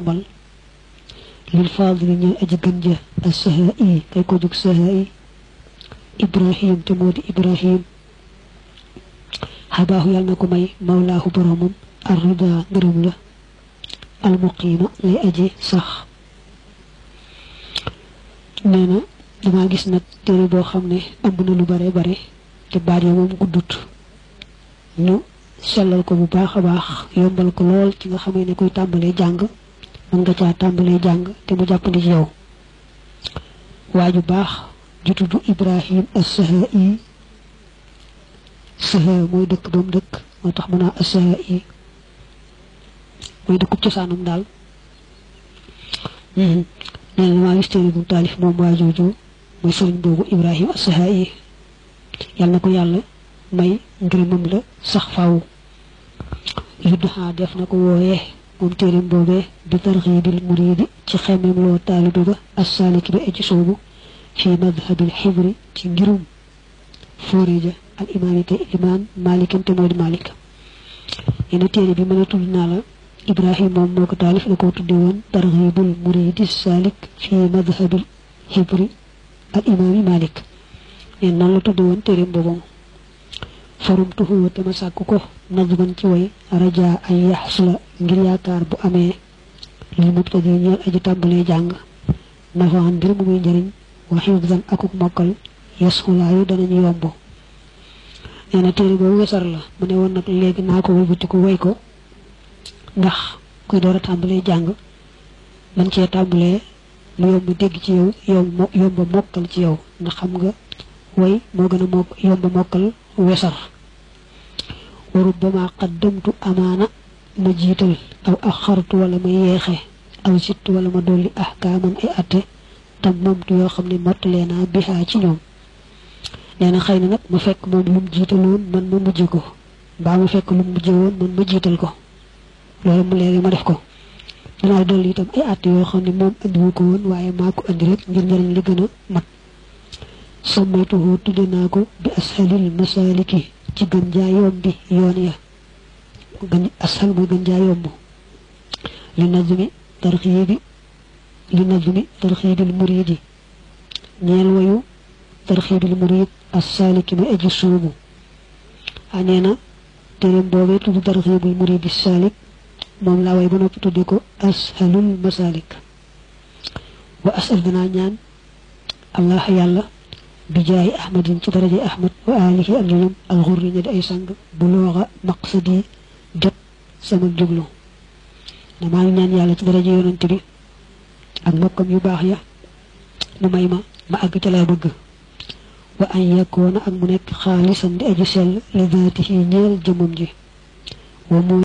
bal lil fadil ñal aji gënja as-sahai kay ko juk sahai ibrahim te modi ibrahim habahu yal nako may mawlahu boromum arda ngeureum la al muqima lay aji sax neena dama gis nak téré bo xamné amna lu bare bare te baat ya mom guddut ñu sellal ko bu baaxa baax yombal ko lol ci nga xamé ne koy tambalé jang man nga ca tambalé jang te mu jappandi ci yow waju baax ju tuddu ibrahim as-sahai saha moy dekk dom dekk motax mëna as-sahai moy dekk ci sanum dal neena ma wistéri bu talif mom wajuju moy serigne bobu ibrahim as-sahai yalla ko yalla may ngërëmam la sax faaw yudha def nako woyé mom térim bobé bi targhibil murid ci xémem lo taalibe ba as-salik bi ci soobu fi madhhabil hibri ci ngirum forija al imamité imam malik te modi malik ene téré bi mëna tudd na la ibrahim mom moko talif la ko tuddi won targhibul murid as-salik fi madhhabil hibri al imam malik en non la tuddi won térim bobu farumtuhu te ma sakku ko nazban ci way raja ay yahsula ngir yaakar bu amé li mubtadi ñal aji tambalé jang nafa ndir mu muy njariñ wa hifzan akuk mokal yasula yu dana ñu yombo ene téré bo wessar la mu ne won nak légui nako wëbuti ko way ko ndax kuy doora tambalé jang man ci tambalé lu yomb dégg ci yow yomb mokal ci yow ndax xam nga way mo gëna mok yomb mokal wessar وربما قدمت أمانة مجيتل أو أخرت ولا ما يخي أو زدت ولا ما دولي أحكاما أي أتي تممت يو خمني مطلنا بها ci ñoom neena xeyna nak mu fekk mom lu jitalon man ma mujj ko ba mu fekk lu mujj won man ma jital ko lolu mu legi ma def ko dina doli itam ay at yo xamni mom andi ko won waye mako andi rek ngir ñariñ li gëna mat sammaytuhu tudena ko bi ashalil masaliki ci gën ja yombi yoon ya gën asal mo gën ja yomb li nazmi tarxibil muridi ñeel wayu tarxibil murid as-salik bi aji suubu anena terem bobé tuddu tarxibil murid as-salik mom la way bu nopp tudde ko ashalul masalik wa asal dana ñaan allah yalla بجاي أحمد ci daraja Ahmad wa alihi al-yum al-ghurri ñi ay sang bu loga maqsadi jot sama jublu dama ñaan yalla ci daraja yonent bi ak mbokkam yu bax ya mu may ma ag ci la bëgg wa an yakuna ak mu nek khalisan di aji sel li dhatihi ñeel jëmum ji wa mu